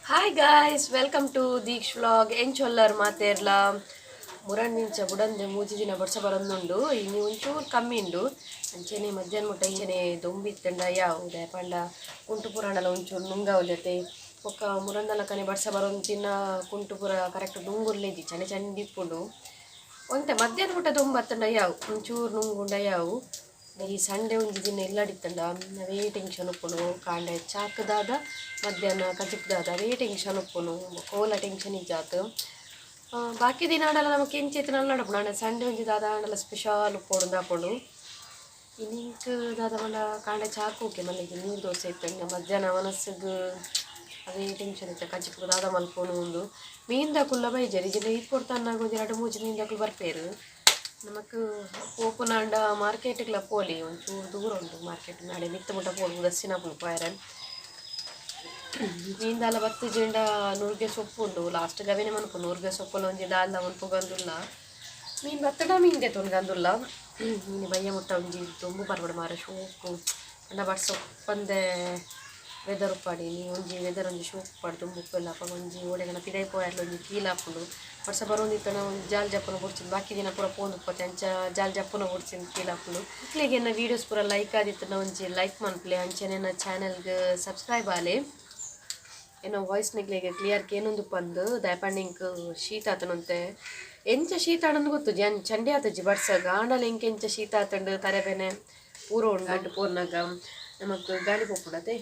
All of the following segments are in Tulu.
Hi guys, welcome to Deeksha vlog. ಎಂಚೊಲ್ಲರ್ ಮಾತೇರ್ಲ? ಮುರಣ್ಣಿಂಚ ಬುಡಂದೆ ಮೂಜಿ ದಿನ ಬರ್ಸ ಬರೊಂದುಂಡು. ಇನಿ ಒಂಚೂರು ಕಮ್ಮಿ ಉಂಡು. ಅಂಚೆನೆ ಮಧ್ಯಾಹ್ನ ಮುಟ್ಟ ಇಂಚೆನೆ ದೊಂಬಿತ್ತಂಡ ಯಾವು ಪಂಡ ಕುಂಟು ಪುರಾಣಲ ಒಂಚೂರು ನುಂಗಾವಲತೆ. ಬೊಕ್ಕ ಮುರಂದಲಕನೆ ಬರ್ಸ ಬರೊಂತಿನ ಕುಂಟು ಪೂರ ಕರೆಕ್ಟ್ ನುಂಗುರ್ಲೇಜಿ, ಚಂಡಿ ಚಂಡಿ ಇಪ್ಪುಂಡು. ಒಂತೆ ಮಧ್ಯಾಹ್ನ ಮುಟ್ಟ ದೊಂಬತ್ತಂಡ ಯಾವು, ಒಂಚೂರು ನುಂಗುಂಡ ಯಾವು. ಈ ಸಂಡೆ ಒಂಜಿ ದಿನ ಇಲ್ಲಡಿತ್ತಂಡ ಅವೇ ಟೆನ್ಷನ್ ಉಪ್ಪುಂಡು. ಕಾಂಡೆ ಚಾಕ್ದಾದ, ಮಧ್ಯಾಹ್ನ ಕಜಿಪ್ದಾದ, ಅವೇ ಟೆನ್ಷನ್ ಉಪ್ಪುನು. ಕೋಲ ಟೆನ್ಷನ್ ಇಜ್ಜಾತ್. ಬಾಕಿ ದಿನ ಆಂಡಲ ನಮಕ್ ಎಂಚ ಇತ್ತಿನ ನಡಪುಂಡು. ಆಂಡ ಸಂಡೆ ಒಂಜಿ ದಾದ ಆಂಡಲ ಸ್ಪೆಷಲ್ ಉಪ್ಪೊಡು ದಾಪುಂಡು. ಇನಿಂಕ್ ದಾದ ಪಂಡ ಕಾಂಡೆ ಚಾಕ್ ಓಕೆ ಮಲ್ಲಿಗೆ ನೀರು ದೋಸೆ ಇತ್ತಂಡ ಮಧ್ಯಾಹ್ನ ಮನಸ್ಸಿಗೆ ಅವೇ ಟೆನ್ಷನ್ ಇತ್ತ, ಕಜಿಪು ದಾದ ಮಲ್ಪೊನು ಉಂದು. ಮೀನ್ದಕುಲ್ಲ ಬೈಜೆರ್ ಇಜ್ಜಿಂಡ ಈತ್ ಪೊರ್ತು ಒಂಜಿ ರಡ್ಡ್ ಮೂಜಿ ಮೀನ್ದಕುಲು ಬರ್ಪೆರ್. ನಮಕ್ ಪೋಪುನಾಂಡ ಮಾರ್ಕೆಟ್ಗ್ಲ ಪೋಲಿ, ಒಂಚೂರು ದೂರ ಉಂಟು ಮಾರ್ಕೆಟ್. ನಾಳೆ ಮಿತ್ತ ಮುಟ್ಟ ಪೋಡು ದಸ್ಸಿನ ಪೋಯರೆ. ಮೀನ್ದಾಲ ಬತ್ತಿಜಿಂಡ ನುರ್ಗೆ ಸೊಪ್ಪು ಉಂಡು. ಲಾಸ್ಟ್ ಗವಿನೆ ಮನ್ಪು ನುರ್ಗೆ ಸೊಪ್ಪುಲ ಒಂಜಿ ದಾಲ್ದ ಮನ್ಪುಗಂದುಲ್ಲ. ಮೀನು ಬತ್ತಡ ಮೀನು ದೆತ್ತೊನ್ಗಂದುಲ್ಲ. ಮೀನು ಬಯ್ಯ ಮುಟ್ಟ ಒಂಜಿ ದೊಂಬು ಬರ್ಬಡ ಮಾರ ಶೋಕು ಪಂಡ. ಬಟ್ ಸೊಪ್ಪಂದೆ ವೆದರ್ ಉಪ್ಪಾಡಿ ನೀ ಒಂಜಿ ವೆದರ್ ಒಂಜಿ ಶೋಕು ಉಪ್ಪಾಡು. ದೊಂಬು ಉಪ್ಪೆಲ್ಲ ಅಪಗ ಒಂಜಿ ಓಡೆಗನ ಪಿದೈ ಪೋಯರ್ಲ ಒಂಜಿ ಫೀಲ್ ಆಪುಂಡು. ಬರ್ಸ ಬರೋಂದಿತ್ತನ ಒಂಜಿ ಜಾಲ್ ಜಪ್ಪುನ ಬೊಡ್ಚಿಂದು, ಬಾಕಿ ದಿನ ಪೂರ ಪೋಂದು ಉಪ್ಪತ್ತೆ, ಅಂಚ ಜಾಲ್ ಜಪ್ಪುನ ಬೊಡ್ಚಿಂದು ಫೀಲ್ ಆಪುಂಡು. ನಿಕ್ಲೆಗ್ ಎನ್ನ ವೀಡಿಯೋಸ್ ಪೂರ ಲೈಕ್ ಆದಿತ್ತನ ಒಂಜಿ ಲೈಕ್ ಮನ್ಪುಲೆ. ಅಂಚನೆ ಎನ್ನ ಚಾನೆಲ್ಗ್ ಸಬ್ಸ್ಕ್ರೈಬ್ ಆಲೆ. ಏನೋ ವಾಯ್ಸ್ ನಿಕ್ಲೆಗ್ ಕ್ಲಿಯರ್ ಕೇನೊಂದು ಪಂದ್. ದಾಯೆಪಂಡ ಎಂಕ್ ಶೀತ ಆತನಂತೆ. ಎಂಚ ಶೀತ ಆಂಡಂದ್ ಗೊತ್ತು ಜನ್ ಚಂಡಿ ಆತಜಿ ಬರ್ಸಗ್. ಆಂಡಲ ಎಂಕ್ ಎಂಚ ಶೀತ ಆತಂಡು, ತರೆಬೇನೆ ಪೂರ ಉಂಡು. ಅಡ್ಡು ಪೋರ್ನಾಗ ನಮಕ್ ಗಾಳಿ ಪೋಪುಂಡತೆ,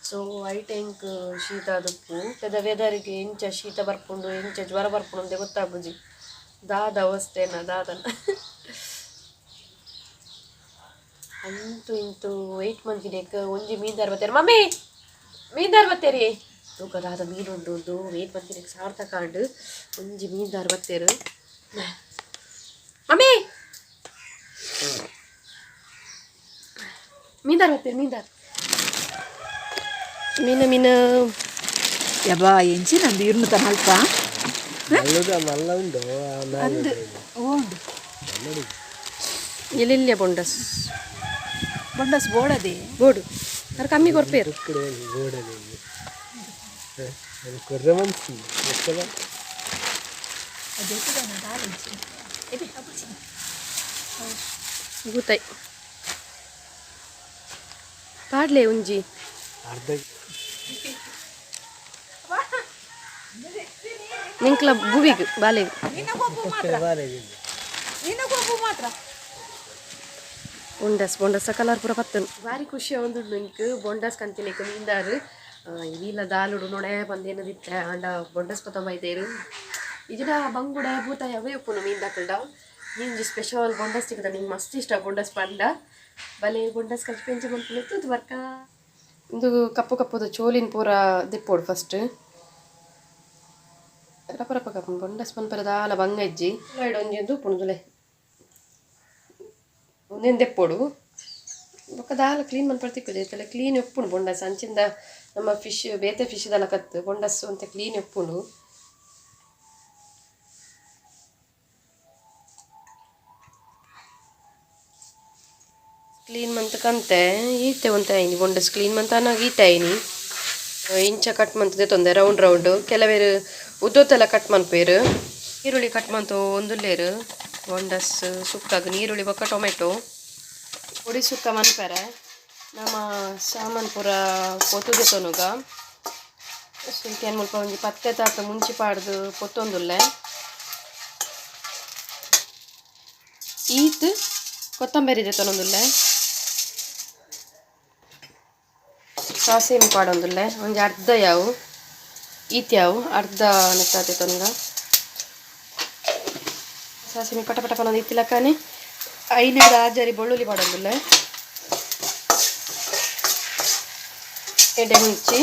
ಸೊ ಐಟ್ ಎಂಕ್ ಶೀತ ಆದುಪ್ಪು. ಪೆದ ವೆದರ್ಗೆ ಎಂಚ ಶೀತ ಬರ್ಪುಂಡು, ಎಂಚ ಜ್ವರ ಬರ್ಪುಂಡು ಅಂದೆ ಗೊತ್ತಾಪುಜಿ. ದಾದ ಅವಸ್ಥೆನ ದಾದನ. ಅಂತೂ ಇಂತೂ ವೆಯ್ಟ್ ಮಲ್ತಿನೇಕ್ ಒಂಜಿ ಮೀನ್ದಾರ್ ಬತ್ತೇರು. ಮಮ್ಮಿ, ಮೀನ್ದಾರ್ ಬತ್ತೇರಿ ತೂಕ ದಾದ ಮೀನು ಉಂಡು ಉಂದು. ವೆಯ್ಟ್ ಮಲ್ತಿನೇಕ್ ಸಾರ್ಥಕ ಆಂಡ್. ಒಂಜಿ ಮೀನ್ದಾರ್ ಬತ್ತೇರು. ಮಮ್ಮಿ, ಮೀನ್ದಾರ್ ಬತ್ತೇರು, ಮೀನ್ದಾರ್, ಮೀನು ಮೀನು. ಯಬ್ಬಾ, ಎಂಚಿನ ಅಂದು ಇರ್ನು ತನ ಅಲ್ಪ. ಮಲ್ಲದ ಮಲ್ಲ ಉಂಡು. ಅಂದು ಉಂಡು. ಎಲ್ಲೆಲ್ಲಿಯ ಬೊಂಡಸ್? ಬೊಂಡಸ್ ಬೋಡದೆ. ಬೋಡು ಅರ್ ಕಮ್ಮಿ ಕೊರ್ಪೇರು. ಗೋಡನೆ ಕೊರ್ರೆ ಮನ್ಸು. ಗೂತೈ ಪಾಡ್ಲೆ ಒಂಜಿ. ಅರ್ಧ. ನಿಂಕ್ಲ ಭುವಿಗ್ ಬಾಲೆಗ್. ಮಾತ್ರ. ಬೊಂಡಸ್ ಬೊಂಡಸ ಕಲರ್ ಪೂರ ಪತ್ತನ್. ಬಾರಿ ಖುಷಿ ಆವೊಂದುಂಡು ಎಂಕ್ ಬೊಂಡಸ್ ಕಂತಿನೇಕ್. ಮೀನ್ದಾರ್ ವೀಲ ದಾಲುಡು ನೋಡೆ ಪಂದೇನದಿತ್ತೆ. ಆಂಡ ಬೊಂಡಸ್ ಪತ ಬೈದೇರು. ಇಜಿಡ ಬಂಗುಡೆ ಬೂತಾಯ ಅವೇ ಉಪ್ಪುನು ಮೀನ್ದಕಲ್ಡ. ಒಂಜಿ ಸ್ಪೆಷಲ್ ಬೊಂಡಸ್ ತಿಕ್ಕದ. ನಿಂಗೆ ಮಸ್ತ್ ಇಷ್ಟ ಬೊಂಡಸ್ ಪಂಡ. ಬಲೆ ಬೊಂಡಸ್ ಕಜ್ಪು ಎಂಚ ಮನ್ಪುನೆ ತೂದು ಬರ್ಕ. ಇಂದು ಕಪ್ಪು ಕಪ್ಪುದ ಚೋಲಿನ್ ಪೂರ ದೆಪ್ಪೋಡು ಫಸ್ಟ್. ರಪ ರಪ ಕಪ್ಪು ಬೊಂಡಸ್ ಮನ್ಪೆರೆ ದಾಲ ಬಂಗ ಇಜ್ಜಿ. ಒಂಜಿ ಉಪ್ಪುಂಡು ಒಂದೆನ್ ದೆಪ್ಪೋಡು. ಬೊಕ್ಕ ದಾಲ ಕ್ಲೀನ್ ಮನ್ಪರೆ ತಿಕ್ಕುಜಿ. ಐತಲ ಕ್ಲೀನ್ ಉಪ್ಪುಂಡು ಬೊಂಡಸ್. ಅಂಚಿಂದ ನಮ್ಮ ಫಿಶ್ ಬೇತೆ ಫಿಶ್ ದಾಲ ಕತ್ತು, ಬೊಂಡಸ್ ಒಂತೆ ಕ್ಲೀನ್ ಉಪ್ಪುಂಡು. ಕ್ಲೀನ್ ಮಂತ್ ಕಂತೆ ಈತೆ ಒಂತೆ ಆಯ್ನಿ. ಬೊಂಡಸ್ ಕ್ಲೀನ್ ಮಂತ್ ಅನಾಗ ಈತೆ ಆಯ್ನಿ. ಇಂಚ ಕಟ್ ಮಂತದೆ ತೊಂದೆ ರೌಂಡ್ ರೌಂಡ್. ಕೆಲವೇರು ಉದ್ದೊತ್ತೆಲ್ಲ ಕಟ್ ಮನ್ಪೇರು. ಈರುಳ್ಳಿ ಕಟ್ ಮಂತು ಒಂದುಲ್ಲೇರು ಬೊಂಡಸ್ ಸುಕ್ಕಾಗ. ನೀರುಳ್ಳಿ ಬೊಕ್ಕ ಟೊಮೆಟೊ ಪೊಡಿ ಸುಕ್ಕ ಮನ್ಪೆರೆ ನಮ್ಮ ಸಾಮಾನು ಪೂರ ಪೊತ್ತುದೆ ತೊನುಗ. ಸುಂಕೆ ಮುಲ್ಪ ಒಂಜಿ ಪತ್ತೆ ತಾತ ಮುಂಚಿ ಪಾಡ್ದು ಪೊತ್ತೊಂದುಲ್ಲೆ. ಈತ್ ಕೊತ್ತಂಬರಿ ದೆತ್ತೊನೊಂದುಲ್ಲೆ. ಸಾಸಿವೆ ಪಾಡೊಂದುಲ್ಲೆ. ಒಂಜಿ ಅರ್ಧ ಯಾವು, ಈತ್ ಯಾವು, ಅರ್ಧ ನೆತ್ತಾತೆ ತೊನುಗ. ಸಾಸಿವೆ ಪಟ ಪಟ ಪನೊಂದು ಇತ್ತಿಲಕ್ಕನೆ ಐನೆಡ್ ಆಜರಿ ಬೆಳ್ಳುಳ್ಳಿ ಪಾಡೊಂದುಲ್ಲೆ. ಎಡೆ ಮುಂಚಿ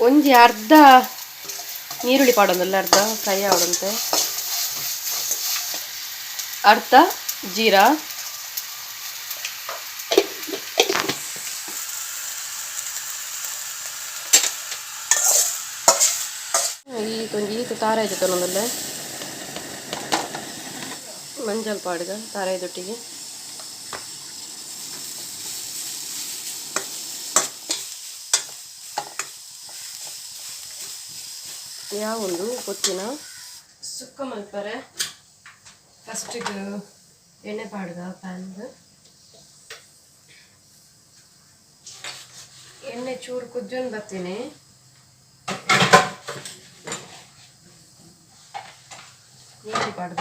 ಒಂಜಿ ಅರ್ಧ ನೀರುಳ್ಳಿ ಪಾಡೊಂದುಲ್ಲೆ. ಅರ್ಧ ಫ್ರೈ ಆವೊಡಂತೆ. ಅರ್ಧ ಜೀರಾ. ಈತ್ ಒಂಜಿ ಈತ್ ತಾರಾಯಿ ದೆತ್ತೊನೊಂದುಲ್ಲೆ. ಮಂಜಲ್ ಪಾಡ್ಗ ತಾರಾಯಿದೊಟ್ಟಿಗೆ. ಯಾವುಂಡು ಪೊತ್ತಿನ ಸುಕ್ಕ ಮಲ್ಪರೆ ಫಸ್ಟಿಗೆ ಎಣ್ಣೆ ಪಾಡ್ಗ ಪ್ಯಾನ್ಗೆ. ಎಣ್ಣೆ ಚೂರು ಕುಜ್ಜೊಂದು ಬರ್ತೀನಿ. ನೀರು ಪಾಡ್ದ.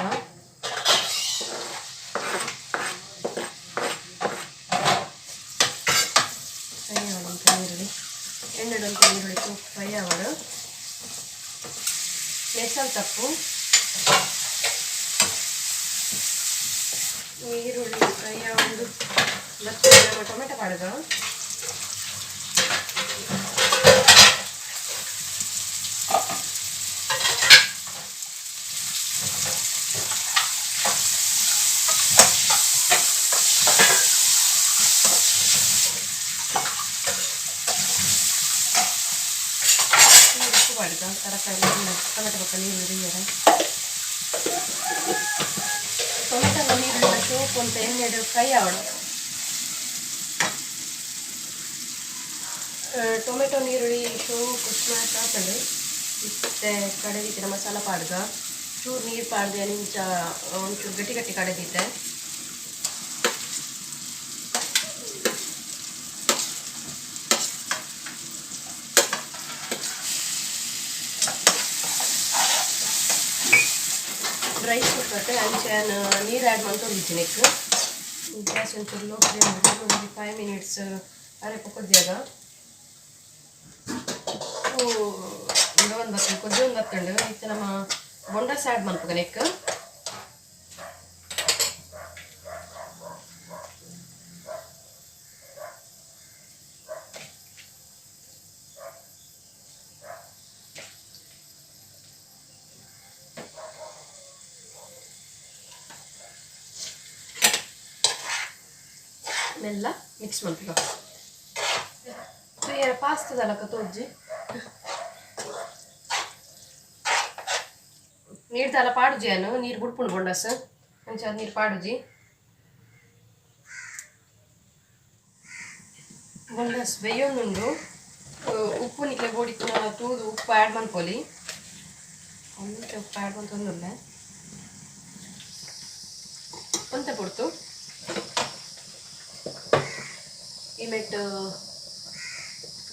ಫ್ರೈ ಆವಡು ನೀರುಳ್ಳಿ, ಎಣ್ಣೆ ಒಂದು ನೀರುಳ್ಳಿ ಫ್ರೈ ಆವಡು. ಮೆಸಲ್ ತಪ್ಪು ನೀರುಳ್ಳಿ ಫ್ರೈ ಆವೊಂದು ನಮ್ಮ ಟೊಮೆಟೊ ಪಾಡ್ಗ. ಉಪ್ಪು ಪಾಡ್ಗ. ತರಕಾರಿ, ಟೊಮೆಟೊ ಪಕ್ಕ ನೀರುಳ್ಳಿ ಟೊಮೆಟೊ ನೀರುಳ್ಳಿ ಸೋಪ್ ಅಂತ ಎಣ್ಣೆ ಫ್ರೈ ಆವಡು. ಟೊಮೆಟೊ ನೀರುಳ್ಳಿ ಶೋಕು ಸ್ಮ್ಯಾಶ್ ಆತಂಡು. ಇತ್ತೆ ಕಡೆದಿತ್ತಿನ ಮಸಾಲ ಪಾಡ್ಗ. ಚೂರು ನೀರು ಪಾಡ್ದೆ ನಿಂಚ ಒಂಚೂರು ಗಟ್ಟಿ ಗಟ್ಟಿ ಕಡೆದಿತ್ತೆ. ಡ್ರೈ ಸುಕ್ಕತ್ತೆ ಅಂಚೆ ನೀರು ಆ್ಯಡ್ ಮಂತೊಂದಿಜ್ಜಿ ನೆಕ್. ಗ್ಯಾಸ್ ಒಂಚೂರು ಲೋ ಫ್ಲೇಮ್ ಒಂದು 5 ಮಿನಿಟ್ಸ್ ಅರೆ ಕೊದ್ದಿಯಾಗ ಒಂದು ಬತ್ತಂಡು, ಕೊದ್ದಿ ಒಂದು ಬತ್ತಂಡು. ಇತ್ತೆ ನಮ್ಮ ಬೊಂಡಾಸ್ ಆ್ಯಡ್ ಮನ್ಪುಗ ನೆಕ್. ಮೆಲ್ಲ ಮಿಕ್ಸ್ ಮನ್ಪುಗ. ತೂಯರ ಪಾಸ್ತದಲಕ ತೋಜ್ಜಿ. ನೀರು ದಾಲ ಪಾಡುಜಿ ಅನು. ನೀರು ಬುಡ್ಪುಂಡು ಬೊಂಡಸ್, ಅಂಚ ನೀರು ಪಾಡುಜಿ. ಬೊಂಡಸ್ ಬೇಯೊಂದುಂಡು. ಉಪ್ಪು ನಿಕ್ಲೆ ಬೋಡಿತ್ತಿನ ತೂದು ಉಪ್ಪು ಆ್ಯಡ್ ಮನ್ಪೊಲಿ. ಒಂತೆ ಉಪ್ಪು ಆ್ಯಡ್ ಮಂತೊಂದುಲ್ಲೆ, ಒಂತೆ ಪೊರ್ತು. ಈ ಮೆಟ್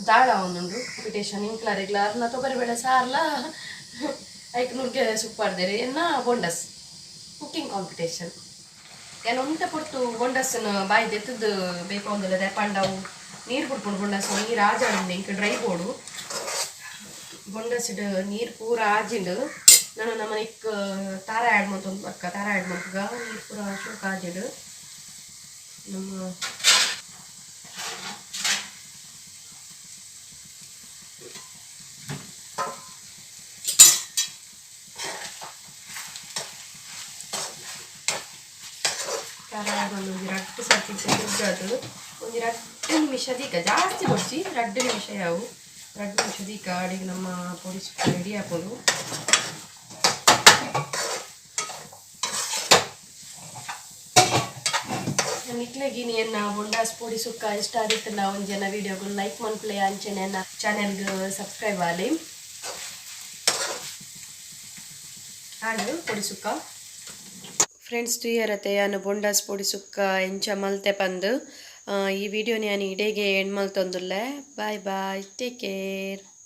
ದಾಳ ಒಂದುಂಡು ಕಾಂಪಿಟೇಷನ್. ಇಂಕ್ಲಾರೆಗ್ಲ ಅರ್ನ ತೊಗರಿಬೇಳೆ ಸಾರ್ಲ ಐಕ್ ನುಗ್ಗೆ ಸುಪ್ಪಾಡ್ದೇರಿ ಎನ್ನ ಬೊಂಡಸ್ ಕುಕ್ಕಿಂಗ್ ಕಾಂಪಿಟೇಷನ್. ಏನ್ ಒಂತೆ ಪೊರ್ತು ಬೊಂಡಸ್ನ ಬಾಯಿ ದೆತ್ತದು ಬೇಕು ಪಂಡವು ನೀರು ಕುಡ್ಕೊಂಡು ಬೊಂಡಸ್ ನೀರು ಆಜಾಡಿಂದ ಇಂಕ ಡ್ರೈ ಬೋಡು. ಬೊಂಡಸ್ಡ್ ನೀರು ಪೂರ ಆಜಿಂಡು. ನಾನು ನಮ್ಮ ಇಕ್ ತಾರ ಆ್ಯಡ್ ಮಂತೊಂದು ಅಕ್ಕ ತಾರ ಆ್ಯಡ್ ಮಲ್ಪುಗ. ನೀರು ಪೂರ ಶೋಕ್ ಆಜಿಂಡು. ನಮ್ಮ ಖಾರ ಒಂಜಿ ರಡ್ಡ್ ಸರ್ತಿ ಗುಜ್ಜಾದು ಒಂಜಿ 2 ನಿಮಿಷ ದೀಕ, ಜಾಸ್ತಿ ಬೊಡ್ಚಿ, 2 ನಿಮಿಷ ಯಾವು. 2 ನಿಮಿಷ ದೀಕ. ಅಡಿಗೆ ನಮ್ಮ ಪೊಡಿ ಸುಕ್ಕ ರೆಡಿ ಆಪುಂಡು. ನಿಕ್ಲೆಗ್ ಎನ್ನ ಬೊಂಡಾಸ್ ಪೊಡಿ ಸುಕ್ಕ ಇಷ್ಟ ಆದಿತ್ತುಂಡ ಒಂಜಿ ಎನ್ನ ವಿಡಿಯೋಗು ಲೈಕ್ ಮನ್ಪುಲೆ, ಅಂಚನೆ ಎನ್ನ ಚಾನೆಲ್ಗ್ ಸಬ್ಸ್ಕ್ರೈಬ್ ಆಲೆ. ಆಂಡ್ ಪೊಡಿ ಸುಕ್ಕ ಫ್ರೆಂಡ್ಸ್, ತೂಯರತೆ ಯಾನ್ ಬೊಂಡಾಸ್ ಪೊಡಿ ಸುಕ್ಕ ಎಂಚ ಮಲ್ತೆ ಪಂದ್. ಈ ವಿಡಿಯೋನ ಯಾನ್ ಇಡೆಗೆ and ಮಲ್ತೊಂದುಲ್ಲೆ. Bye bye, take care.